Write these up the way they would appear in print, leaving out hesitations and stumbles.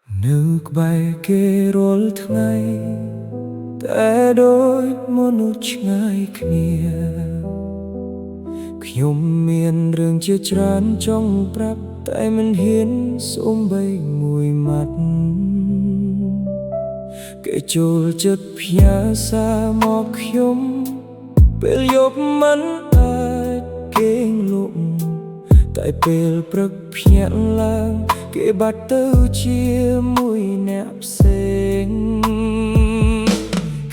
នៅក្បែរគេរាល់ថ្ងៃតែដូចមនុស្សឆ្ងាយគ្នាខ្ញុំមានរឿងជាច្រើនចង់ប្រាប់តែមិនហ៊ានសូម្បីមួយម៉ាត់គេចូលចិត្តផ្ញើសារមកខ្ញុំពេលយប់មិនអាចគេងលក់តែពេលព្រឹកភ្ញាក់ឡើងគេបាត់ទៅជាមួយអ្នកផ្សេង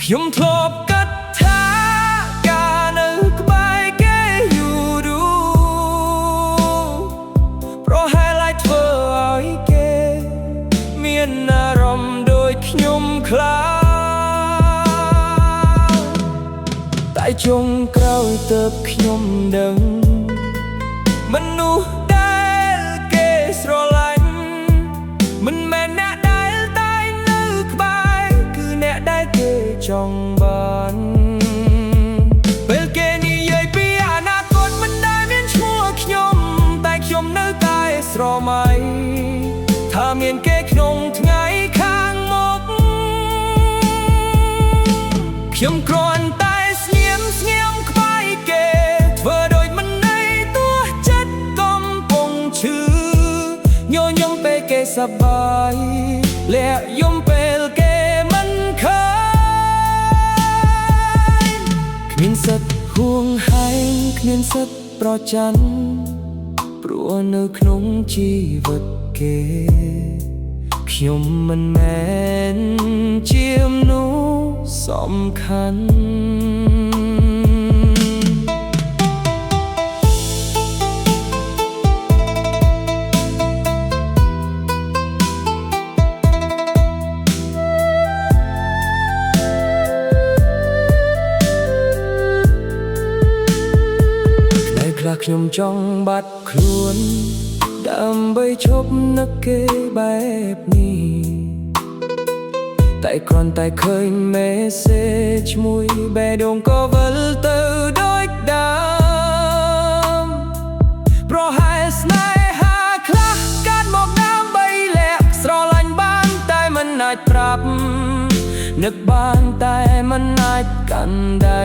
ខ្ញុំធ្លាប់គិតថាការនៅក្បែរគេយូរៗប្រហែលអាចធ្វើឲ្យគេមានអារម្មណ៍ដូចខ្ញុំខ្លះតែចុងក្រោយទើបខ្ញុំដឹង មនុស្សដែលគេស្រឡាញ់មិនមែនអ្នកដែលតែនៅក្បែរគឺអ្នកដែលគេចង់បានពេលគេនិយាយពីអនាគតមិនដែលមានឈ្មោះខ្ញុំតែខ្ញុំនៅតែស្រមៃថាមានគេក្នុងថ្ងៃខាងមុខខ្ញុំគ្រាន់តែស្ងៀមស្ងៀមក្បែរគេធ្វើដូចមិនន័យទោះចិត្តកំពុងឈឺញញឹមពេលគេសប្បាយលាក់យំពេលគេមិនឃើញគ្មានសិទ្ធហួងហែងគ្មានសិទ្ធប្រច័នព្រោះនៅក្នុងជីវិតគេខ្ញុំមិនមែនជាមនុស្សសំខាន់ ថ្ងៃខ្លះខ្ញុំចង់បាត់ខ្លួនដើម្បីឈប់នឹកគេបែបនេះតែគ្រាន់តែឃើញ message មួយបេះដូងក៏វិលទៅដូចដើមប្រហែលស្នេហាខ្លះកាត់មកដើម្បីលាក់ស្រឡាញ់បានតែមិនអាចប្រាប់នឹកបានតែមិនអាចកាន់ដៃ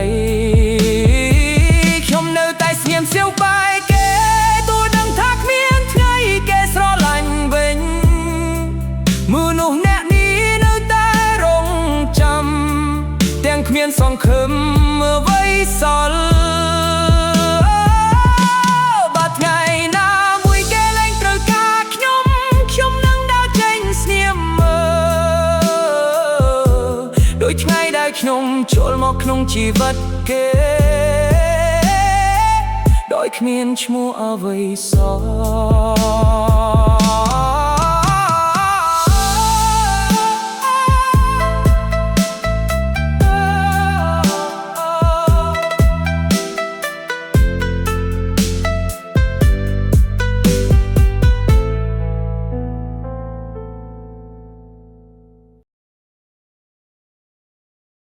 ខ្ញុំនៅតែស្ងៀមសៀវបែកគេទោះដឹងថាគ្មានថ្ងៃគេស្រឡាញ់វិញមនុស្សអ្នកនេះនៅតែរងចាំទាំងគ្មានសង្ឃឹមអ្វីសល់បើថ្ងៃណាមួយគេលែងត្រូវការខ្ញុំខ្ញុំនឹងដើរចេញស្ងៀមមើលដូចថ្ងៃដែលខ្ញុំចូលមកក្នុងជីវិតគេដោយគ្មានឈ្មោះអ្វីសោះ។